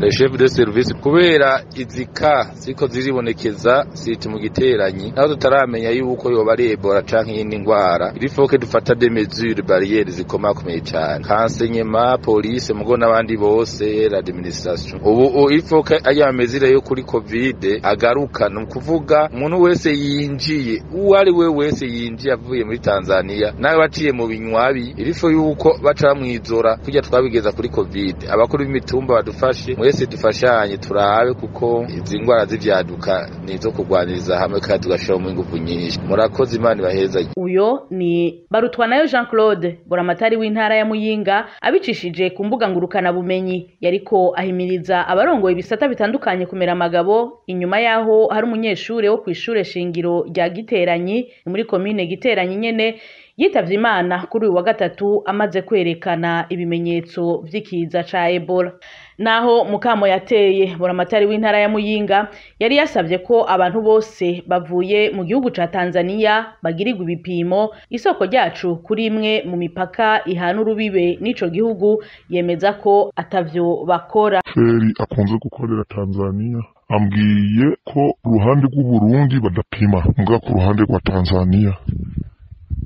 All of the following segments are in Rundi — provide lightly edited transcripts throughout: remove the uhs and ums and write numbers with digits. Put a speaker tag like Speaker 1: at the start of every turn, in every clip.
Speaker 1: Le chef de service kubera izika ziko ziribonekeza siti mu giteranyi naho tutaramenya yuko yoba ari Ebola canke iyindi ngwara, il faut que dufata des mesures barrières zikomakomeye cane, renseignement, police mugo n'abandi bose, l'administration. Ubu il faut que aya mesure yo kuri Covid agaruka, ni ukuvuga umuntu wese yinjiye, uwo ari we wese yinjiye avuye muri Tanzania nawe baciye mu binywabi, il faut yuko baca bamwizora kurya twabigeza kuri Covid. Abakuru b'imitumba badufashe, mwese dufashanye turabe, kuko izi ngwara z'ivyaduka nizo kurwaniriza hamwe kandi tugashiramo inguvu nyinshi. Murakoze, Imana ibaheza.
Speaker 2: Uyo ni Barutwanayo Jean Claude, buramatari w'intara ya Muyinga, abicishije ku mbuga ngurukana bumenyi yariko ahimiriza abarongoye ibisata bitandukanye kumera amagabo inyuma yaho hari umunyeshure wo kw'ishure shingiro rya Giteranyi muri komine Giteranyi nyene yitavye Imana kuri uyu wa gatatu amaze kwerekana ibimenyetso vy'ikiza ca Ebola. Naho mukamo yateye, buramatari w'intara ya Muyinga yari yasavye ko abantu bose bavuye mu gihugu ca Tanzania bagirirwa ibipimo. Isoko ryacu kuri imwe mu mipaka ihana urubibe n'ico gihugu yemeza ko atavyo bakora.
Speaker 3: Feri akunze gukorera Tanzania ambwiye ko uruhande rw'Uburundi badapima, muga ku ruhande rwa Tanzania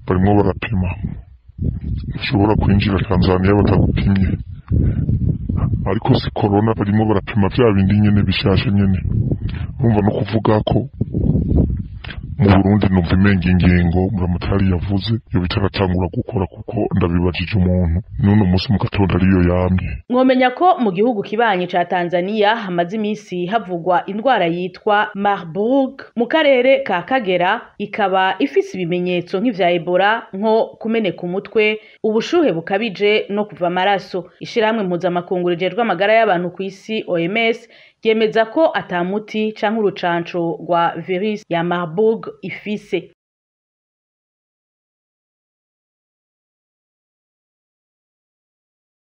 Speaker 3: barimwo barapima. Ushobora kwinjira Tanzania batagupimye, ariko si corona barimo barapima, vya bindi nyene bishasha nyene. Urumva no kuvuga ko mu Burundi numva imenga ingingo Buramatari yavuze yo bitaratangura gukora, kuko ndabibajije umuntu n'uno munsi mu gatondo ariyo yamye.
Speaker 2: Mwomenya ko mu gihugu kibanyi ca Tanzania hamaze imisi havugwa indwara yitwa Marburg mu karere ka Kagera, ikaba ifise ibimenyetso nk'ivya Ebola nko kumeneka umutwe, ubushuhe bukabije no kuva amaraso. Ishirahamwe mpuzamakungu rijejwe amagara y'abantu kw'isi OMS ryemeza ko ata muti canke urucanco rwa virus ya Marburg ifise.